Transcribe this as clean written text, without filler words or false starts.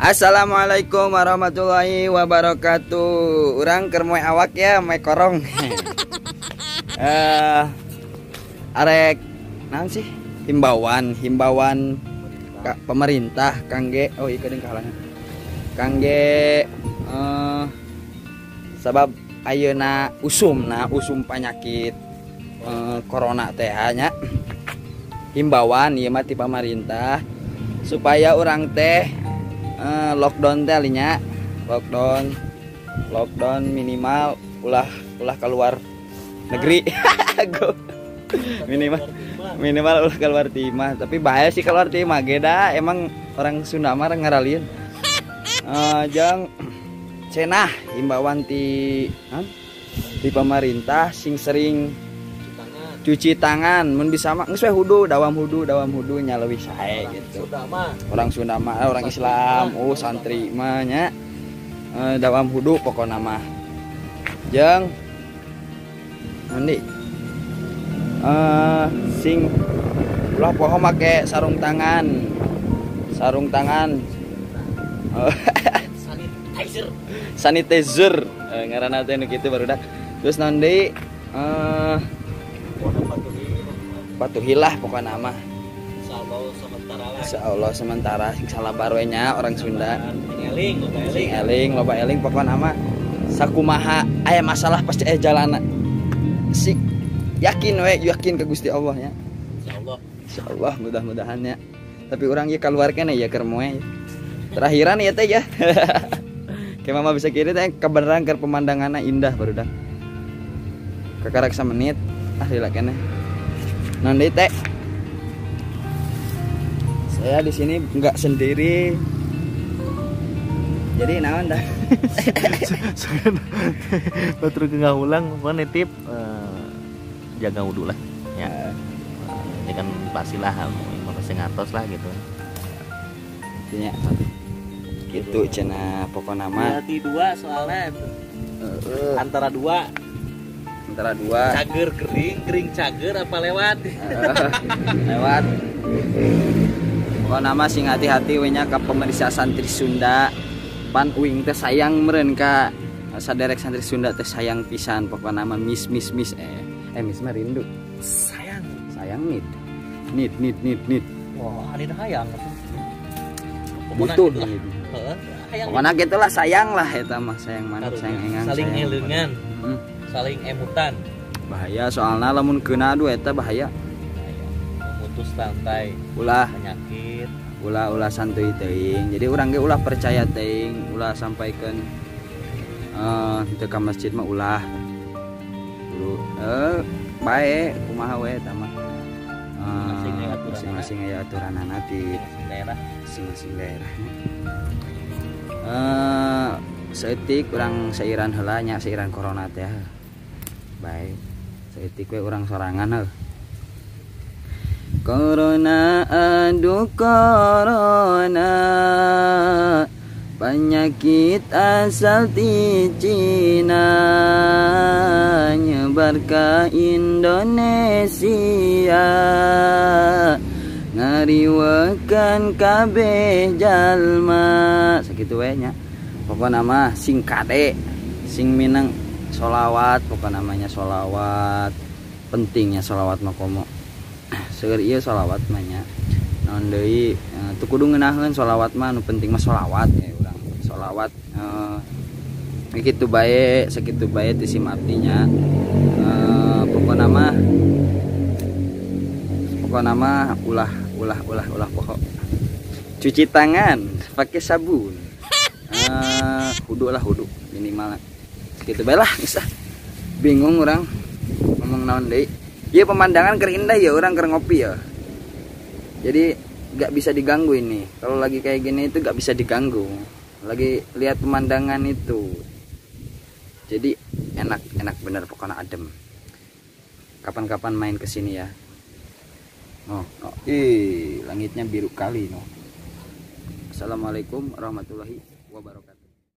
Assalamualaikum warahmatullahi wabarakatuh. Urang keur moe awak ya, moe korong. Arek naon sih? Himbauan, himbauan ka pemerintah kangge, oh iya kadang kahalangan. Kangge sabab ayeuna usumna usum penyakit corona teh nya. Himbauan ieu mah ti pamarintah supaya urang teh lockdown teh nya, lockdown, lockdown minimal ulah ulah keluar negeri. Minimal minimal ulah keluar ti imah, tapi bahaya sih keluar ti imah ge da emang orang Sunda mah ngaralieun. Jang cenah himbauan ti ti pemerintah sing sering cuci tangan, mun bisa mah geus we hudu, dawam hudu, dawam hudu nya leuwih sae gitu. Orang Sunda mah, orang Islam, oh santri mah nya dawam hudu pokona mah. Jeung mandi sing ulah poho make sarung tangan. Sarung tangan. Sanitizer. Sanitizer ngaranna teh nu kitu barudak. Terus naon deui? Patuhilah pokoknya mah. Insyaallah sementara lah. Insyaallah sementara sing salabar we nya orang Sunda. Sing eling, loba eling. Sing eling, loba eling pokokna mah sakumaha aya masalah pasti aya jalana. Sing yakin we, yakin ke Gusti Allah nya. Insyaallah. Insyaallah mudah-mudahan ya. Tapi urang ieu kaluar keneh ya keur moe. Terakhiran ya teh ya. Kayak mama bisa kiri teh kebenaran keur pemandanganna indah barudak. Kakarak samenit ah lila keneh. Nanti teh saya di sini nggak sendiri, jadi naon dah. Batur ngaulang, pokoknya nitip jaga wudu lah, ya. Ini kan pastilah, masih ngatos lah gitu. Intinya gitu cenah pokokna mah. Berarti dua soalnya, antara dua. Antara dua. Cager kering, kering cager apa lewat? Lewat. Pokokna mah sing hati-hati we nya ka pemirsa santri Sunda. Pan uing teh sayang meureun ka saderek santri Sunda teh sayang pisan pokokna mah mis mis mis mis mah rindu. Sayang. Sayang nit. Nit nit nit nit. Wah, ada hayang. Butuh nit. Heeh, hayang. Pokokna gitulah sayang lah eta mah, sayang manuk, sayang engang, saling ngelengan. Saling emutan. Bahaya soalnya lamun kena aduh eta bahaya. Memutus rantai ulah penyakit. Ulah ulah santuy teuing. Jadi urang ge ulah percaya teuing, ulah sampaikeun teu ka masjid mah ulah. Dulu bae kumaha we eta mah. Masing-masing aya aturanana ti daerah, masing-masing daerah. Saeutik urang sairan heula nya, sairan corona teh. Baik, saeutik we urang sorangan heuh. Corona aduh corona, penyakit asal ti Cina, nyebar ke Indonesia, ngariwekan kabeh jalma. Sakitu we nya. Pokokna mah sing kade, sing minang solawat, pokokna namanya solawat, pentingnya solawat mah komo. Seueur ieu solawat mah nya. Naon deui teu kudu ngeunaheun solawat mah, nu penting mah solawat ya urang. Solawat kitu bae, sakitu bae ti sim abdi nya. Pokokna mah ulah ulah ulah ulah pokok. Cuci tangan pakai sabun. Hudu lah hudu minimal segitu bae lah geus ah. Bingung orang ngomong naon deui. Ieu pemandangan keur indah ya, orang keur ngopi ya. Jadi nggak bisa diganggu ini. Kalau lagi kayak gini itu nggak bisa diganggu. Lagi lihat pemandangan itu. Jadi enak, enak bener pokoknya adem. Kapan-kapan main ke sini ya. Oh, oh. Ih, langitnya biru kali no. Assalamualaikum warahmatullahi wabarakatuh.